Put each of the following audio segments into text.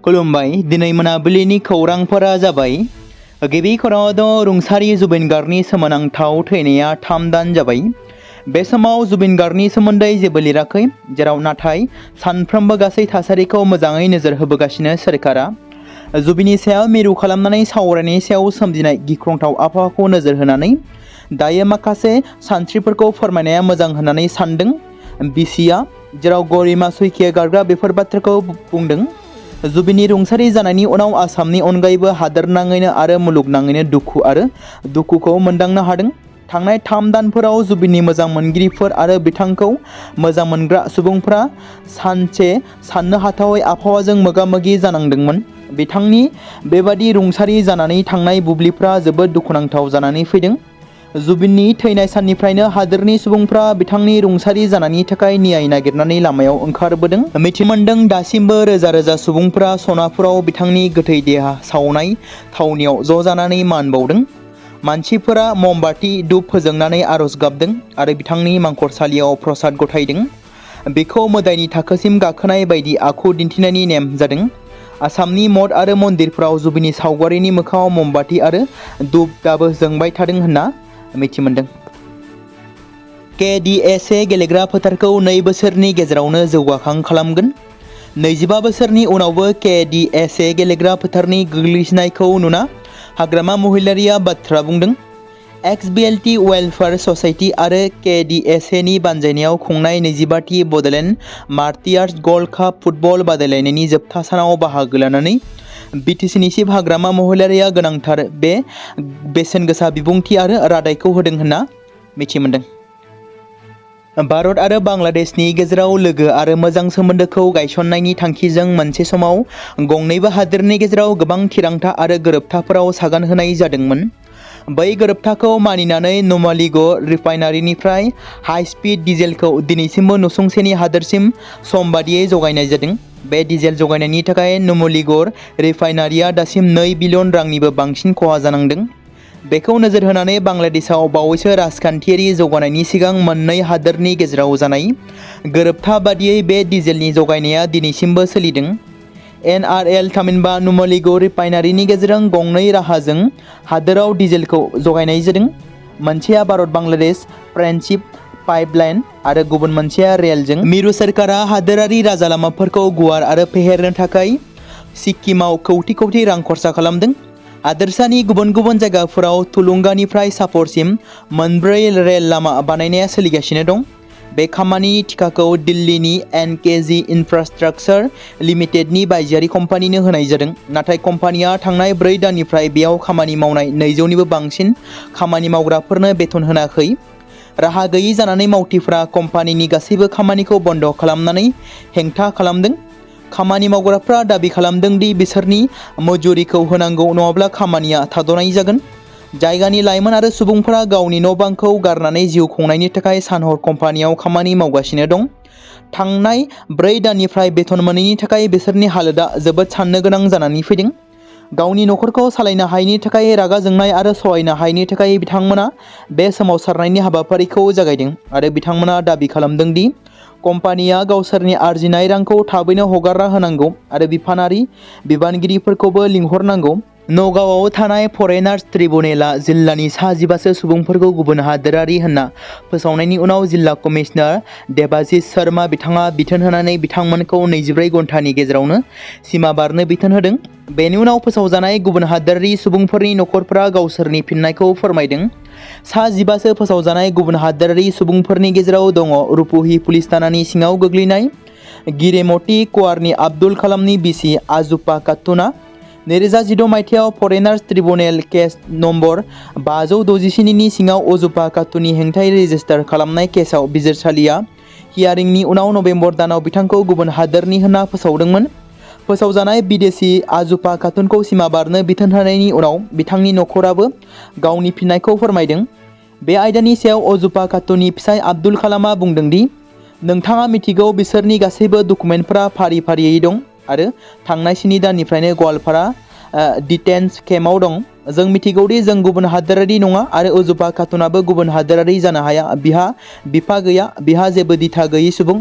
खुलुमबाय दिनै मोनाबिलिनि खौरांफोरा जाबाय। गिबि खौराङाव दं रुंसारि जुबिन गार्गनि सोमोनांथाव थैनाया 3 दान जाबाय। बे समाव जुबिन गार्गनि सोमोन्दै जेबो लिराखै, जेराव नाथाय सानफ्रोमबो गासै थासारिखौ मोजाङै नोजोर होबोगासिनो सोरखारा। जुबिननि सायाव मिरु खालामनानै सावरायनायनि सायाव सोमजिनाय गिख्रंथाव आबहावाखौ नोजोर होनानै दायो माखासे सानस्रिफोरखौ फोरमायनाया मोजां होननानै सानदों बिसिआ, जेराव गरिमा सैकिया गार्गआ बेफोर बाथ्राखौ बुंदों। जुबिननि रुंसारि जानायनि उनाव आसामनि अनगायैबो हादोरनाङैनो आरो मुलुगनाङैनो दुखुखौ मोनदांनो हादों। थांनाय 3 दानफोराव जुबिननि मोजां मोनगिरिफोर आरो बिथांखौ मोजां मोनग्रा सुबुंफ्रा सानसे साननो हाथावै आबहावाजों मोगा-मोगि जानांदोंमोन। बिथांनि बेबादि रुंसारि जानानै थांनाय बुब्लिफ्रा जोबोद दुखुनांथाव जानानै फैदों। जुबिननि थैनाय साननिफ्रायनो हादोरनि सुबुंफ्रा बिथांनि रुंसारि जानायनि थाखाय न्याय नागिरनानै लामायाव ओंखारबोदों। मिथिनो मोनदों दासिमबो रोजा रोजा सुबुंफ्रा सनापुराव बिथांनि गोथै देहा सावनाय थावनियाव ज' जानानै मान बावदों। मानसिफोरा ममबाति धुप फोजोंनानै आरज गाबदों आरो बिथांनि मांखरसालियाव प्रसाद गथायदों। बेखौ मोदायनि थाखोसिम गाखोनाय बायदि आखु दिन्थिनायनि नेम जादों। आसामनि मठ आरो मन्दिरफोराव जुबिननि सावगारिनि मोखाङाव ममबाति आरो धुप दाबो जोंबाय थादों होनना मिथि मोनदों। KDSA गेलेग्रा फोथारखौ 2 बोसोरनि गेजेरावनो जौगाखां खालामगोन। 25 बोसोरनि उनावबो KDSA गेलेग्रा फोथारनि गोग्लैसोनायखौ नुना हाग्रामा महिलारिया बाथ्रा बुंदों। XBLT वेलफेयार ससाइटि आरो KDSA नि बानजायनायाव खुंनाय 25थि Bodoland martyrs gold cup football बादायलायनायनि जोबथा सानाव बाहागो लानानै BTCनि चिफ हाग्रामा महिलारिया गोनांथार बे बेसेनगोसा बिबुंथि आरो रादायखौ होदों होनना मिथि मोनदों। भारत आरो बांलादेशनि गेजेराव लोगो आरो मोजां सोमोन्दोखौ गायसननायनि थांखिजों मोनसे समाव गंनैबो हादोरनि गेजेराव गोबां थिरांथा आरो गोरोबथाफोराव सागान होनाय जादोंमोन। बै गोरोबथाखौ मानिनानै नुमलीगढ़ रिफाइनारिनिफ्राय हाई स्पीड डिजेलखौ दिनैसिमबो नसुंसेनि हादोरसिम समबादियै जगायनाय जादों। बे डिजेल जगायनायनि थाखाय नुमलीगढ़ रिफाइनारिया दासिम 2 बिलियन रांनिबो बांसिन खहा जानांदों। बेखौ नोजोर होनानै बांलादेशआव बावैसो राजखान्थियारि जौगानायनि सिगां मोननै हादोरनि गेजेराव जानाय गोरोबथा बादियै बे डिजेलनि जगायनाया दिनैसिमबो सोलिदों। NRL थामहिनबा नुमलीगढ़ रिफाइनारिनि गेजेरजों गंनै राहाजों हादोराव डिजेलखौ जगायनाय जादों। मोनसेया भारत-बांलादेश फ्रेन्डशिप पाइपलाइन आरो गुबुन मोनसेया रेलजों। मिरु सोरखारा हादोरारि राजालामाफोरखौ गुवार आरो फेहेरनो थाखाय सिक्किमाव कौटि रां खरसा खालामदों। हादोरसानि गुबुन गुबुन जायगाफोराव तुलुंगानिफ्राय सापरसिम 4 रेल लामा बानायनाया सोलिगासिनो दं। बे खामानिनि थिखाखौ दिल्लीनि NKG इन्फ्रास्ट्राक्चार लिमिटेडनि बायजोआरि कम्पानिनो होनाय जादों। नाथाय कम्पानिया थांनाय 4 दाननिफ्राय बेयाव खामानि मावनाय 200निबो बांसिन खामानि मावग्राफोरनो बेथन होनाखै। राहा गैयै जानानै मावथिफोरा कम्पानिनि गासैबो खामानिखौ बन्द खालामनानै हेंथा खालामदों। खामानि मावग्राफ्रा दाबि खालामदों दि बिसोरनि मजुरिखौ होनांगौ, नङाब्ला खामानिया थाद'नाय जागोन। जायगानि लाइमोन आरो सुबुंफोरा गावनि न'-बांखौ गारनानै जिउ खुंनायनि थाखाय सान-हर कम्पानियाव खामानि मावगासिनो दं। थांनाय 4 दाननिफ्राय बेथन मोनैनि थाखाय बिसोरनि हालोदा जोबोद साननो गोनां जानानै फैदों। गावनि नखरखौ सालायनो हायैनि थाखाय रागा जोंनाय आरो सहायनो हायैनि थाखाय बिथांमोना बे सोमावसारनायनि हाबाफारिखौ जागायदों आरो बिथांमोना दाबि खालामदों दि कम्पानिया गावसोरनि आरजिनाय रांखौ थाबैनो हगारना होनांगौ आरो बिबानगिरिफोरखौबो लिंहरनांगौ। नगावआव थानाय फरेनार्स ट्रिब्युनेला जिल्लानि सा 15 सुबुंफोरखौ गुबुन हादोरारि होनना फोसावनायनि उनाव जिल्ला कमिशनार देबाजिस शर्मा बिथाङा बिथोन होनानै बिथांमोनखौ 24 घन्टानि गेजेरावनो सिमा बारनो बिथोन होदों। बेनि उनाव फोसावजानाय गुबुन हादोरारि सुबुंफोरनि नखरफोरा गावसोरनि फिननायखौ फोरमायदों। सा 15 फोसावजानाय गुबुन हादोरारि सुबुंफोरनि गेजेराव दङ रुपही पुलिस थानानि सिङाव गोग्लैनाय गिरेमती कुवारनि आब्दुल कालामनि बिसि आजुपा खातुना। 2016 मायथाइयाव फरेनार्स ट्रिब्युनेल केस नम्बर 567 नि सिङाव अजुपा खातुननि हेंथायै रेजिस्टार खालामनाय केसआव बिजिरसालिया हियारिंनि उनाव नबेम्बर दानाव बिथांखौ गुबुन हादोरनि होनना फोसावदोंमोन। फोसावजानाय बिदेशी आजुपा खातुनखौ सिमा बारनो बिथोन होनायनि उनाव बिथांनि नखराबो गावनि फिननायखौ फोरमायदों। बे आयदानि सायाव अजुपा खातुननि फिसाय आब्दुल कालामआ बुंदों दि नोंथाङा मिथिगौ बिसोरनि गासैबो डकुमेन्टफोरा फारि फारियै दं आरो थांनाय 7 दाननिफ्रायनो गवालपारा डिटेन्स केम्पआव दं। जों मिथिगौदि जों गुबुन हादोरारि नङा आरो उजुफा खातुनाबो गुबुन हादोरारि जानो हाया। बिहा बिफा गैया, बिहा जेबो दिथा गैयै सुबुं।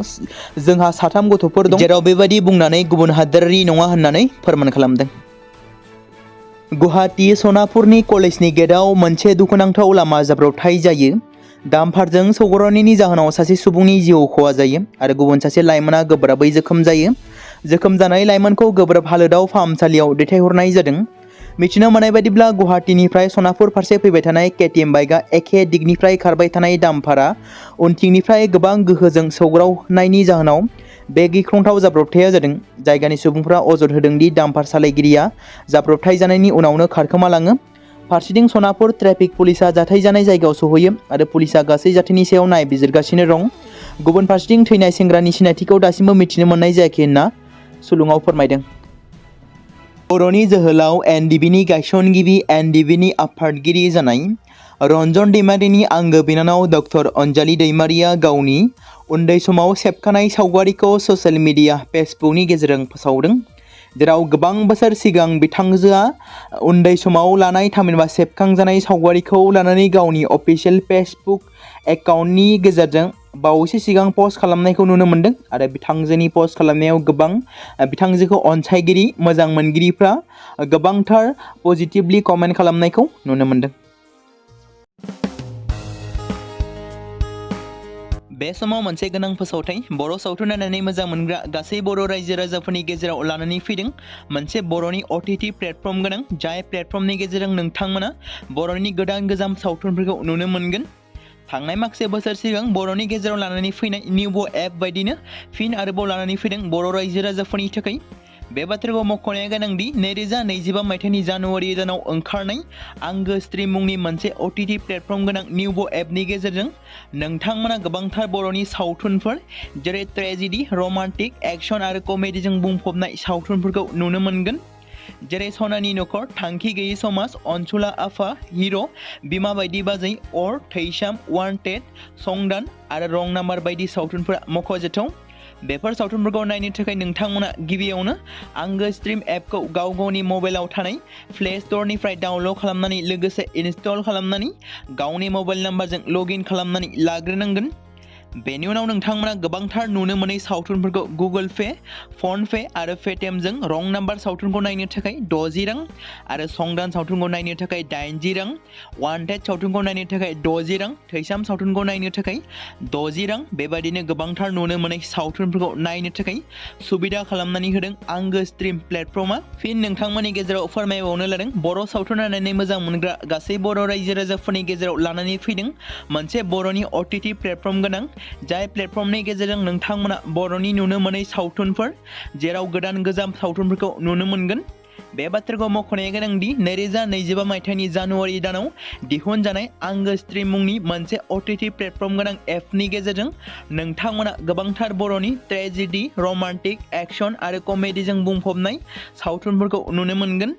जोंहा 3 गथ'फोर दं, जेराव बेबादि बुंनानै गुबुन हादोरारि नङा होननानै फोरमान खालामदों। गुवाहाटी सनापुरनि कलेजनि गेटआव मोनसे दुखुनांथाव लामा जाब्रबथाय जायो। डाम्पारजों सौग्रावनायनि जाहोनाव सासे सुबुंनि जिउ खहा जायो आरो गुबुन सासे लाइमोना गोब्राबै जोखोम जायो। जोखोम जानाय लाइमोनखौ गोब्राब हालोदाव फाहामसालियाव दैथायहरनाय जादों। मिथिनो मोननाय बायदिब्ला गुवाहाटीनिफ्राय सनापुर फारसे फैबाय थानाय केटिएम बाइकआ एखे दिगनिफ्राय खारबाय थानाय डाम्पारा उनथिंनिफ्राय गोबां गोहोजों सौग्रावनायनि जाहोनाव बे गिख्रंथाव जाब्रबथाया जादों। जायगानि सुबुंफोरा अजद होदों दि डाम्पार सालायगिरिया जाब्रबथाय जानायनि उनावनो खारखोमालाङो। फारसेथिं सनापुर ट्रेफिक पुलिसा जाथाय जानाय जायगायाव सौहैयो आरो पुलिसा गासै जाथायनि सायाव नायबिजिरगासिनो दं। गुबुन फारसेथिं थैनाय सेंग्रानि सिनायथिखौ दासिमबो मिथिनो मोननाय जायाखै होनना सुलुङाव फोरमायदों। बर'नि जोहोलाव एनडिबिनि गायसनगिरि एनडिबिनि आफादगिरि जानाय रन्जन दैमारिनि आंगो बिनानाव डक्टर अनजालि दैमारिया गावनि उन्दै समाव सेबखानाय सावगारिखौ ससियेल मिडिया फेसबुकनि गेजेरजों फोसावदों। जेराव गोबां बोसोर सिगां बिथांजोआ उन्दै समाव लानाय थामहिनबा सेबखांजानाय सावगारिखौ लानानै गावनि अफिसियेल फेसबुक एकाउन्टनि गेजेरजों बावैसो सिगां पस्ट खालामनायखौ नुनो मोनदों आरो बिथांजोनि पस्ट खालामनायाव गोबां बिथांजोखौ अनसायगिरि मोजां मोनगिरिफ्रा गोबांथार पजिटिभलि कमेन्ट खालामनायखौ नुनो मोनदों। बे समाव मोनसे गोनां फोसावथाय बर' सावथुन नायनानै मोजां मोनग्रा गासै बर' रायजो राजाफोरनि गेजेराव लानानै फैदों। मोनसे बर'नि OTT प्लेटफर्म गोनां, जाय प्लेटफर्मनि गेजेरजों नोंथांमोना बर'नि गोदान गोजाम सावथुनफोरखौ नुनो मोनगोन। थांनाय माखासे बोसोर सिगां बर'नि गेजेराव लानानै फैनाय निउबो एप बायदिनो फिन आरोबाव लानानै फैदों बर' रायजो राजाफोरनि थाखाय। बे बाथ्राखौ मख'नाया गोनांदि 2025 मायथाइनि जानुवारि दानाव ओंखारनाय आंगो स्ट्रिम मुंनि मोनसे OTT प्लेटफर्म गोनां निउबो एपनि गेजेरजों नोंथांमोना गोबांथार बर'नि सावथुनफोर जेरै ट्रेजेडि, रमान्टिक, एक्शन आरो कमेडिजों बुंफबनाय सावथुनफोरखौ नुनो मोनगोन। जेरै सनानि नखर, थांखि गैयै समाज, अनसुला आफा, हिर', बिमा बायदि बाजै, अर, थैसाम, वान्टेड, संदान आरो रं नाम्बार बायदि सावथुनफोरा मख'जाथाव। बेफोर सावथुनफोरखौ नायनो थाखाय नोंथांमोना गिबियावनो आंगो स्ट्रिम एपखौ गावनि मबाइलाव थानाय प्ले स्ट'रनिफ्राय डाउनल'ड खालामनानै लोगोसे इनस्टल खालामनानै गावनि मबाइल नाम्बारजों लगइन खालामनानै लाग्रोनांगोन। बेनि उनाव नोंथांमोना गोबांथार नुनो मोनै सावथुनफोरखौ गुगोल पे, फन पे आरो पेटिएमजों रं नाम्बार सावथुनखौ नायनो थाखाय 60 रां आरो संदान सावथुनखौ नायनो थाखाय 80 रां, वान्टेड सावथुनखौ नायनो थाखाय 60 रां, थैसाम सावथुनखौ नायनो थाखाय 60 रां बेबायदिनो गोबांथार नुनो मोनै सावथुनफोरखौ नायनो थाखाय सुबिदा खालामनानै होदों आंगो स्ट्रिम प्लेटफर्मा। फिन नोंथांमोननि गेजेराव फोरमायबावनो लादों बर' सावथुन नायनानै मोजां मोनग्रा गासै बर' रायजो राजाफोरनि गेजेराव लानानै फैदों मोनसे बर'नि OTT प्लेटफर्म गोनां, जाय प्लेटफर्मनि गेजेरजों नोंथांमोना बर'नि नुनो मोनै सावथुनफोर जेराव गोदान गोजाम सावथुनफोरखौ नुनो मोनगोन। बे बाथ्राखौ मख'नाया गोनांदि 2025 मायथाइनि जानुवारि दानाव दिहुनजानाय आंगो स्ट्रिम मुंनि मोनसे OTT प्लेटफर्म गोनां एपनि गेजेरजों नोंथांमोना गोबांथार बर'नि ट्रेजेडि, रमान्टिक, एक्शन आरो कमेडिजों बुंफबनाय सावथुनफोरखौ नुनो मोनगोन।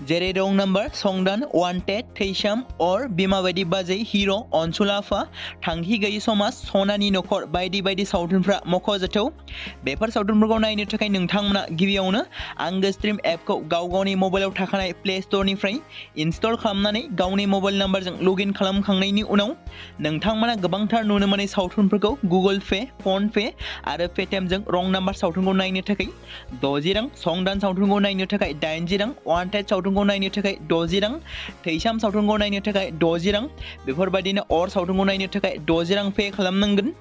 जेरै रं नाम्बार, संदान, वान्टेड, थैसाम, अर, बिमा बायदि बाजै, हिर', अनसुला आफा, थांखि गैयै समाज, सनानि नखर बायदि बायदि सावथुनफ्रा मख'जाथाव। बेफोर सावथुनफोरखौ नायनो थाखाय नोंथांमोना गिबियावनो आंगो स्ट्रिम एपखौ गावनि मबाइलाव थाखानाय प्ले स्ट'रनिफ्राय इनस्टल खालामनानै गावनि मबाइल नाम्बारजों लगइन खालामखांनायनि उनाव नोंथांमोना गोबांथार नुनो मोनै सावथुनफोरखौ गुगोल पे, फन पे आरो पेटिएमजों रं नाम्बार सावथुनखौ नायनो थाखाय 60 रां, संदान सावथुनखौ नायनो थाखाय 80 रां, वान्टेड सावथुनखौ नायनो थाखाय 60 रां, थैसाम सावथुनखौ नायनो थाखाय 60 रां बेफोरबायदिनो अर सावथुनखौ नायनो थाखाय 60 रां पे खालामनांगोन।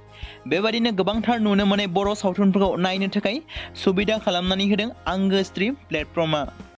बेबायदिनो गोबांथार नुनो मोनै बर' सावथुनफोरखौ नायनो थाखाय सुबिदा खालामनानै होदों आंगो स्ट्रिम प्लेटफर्मा।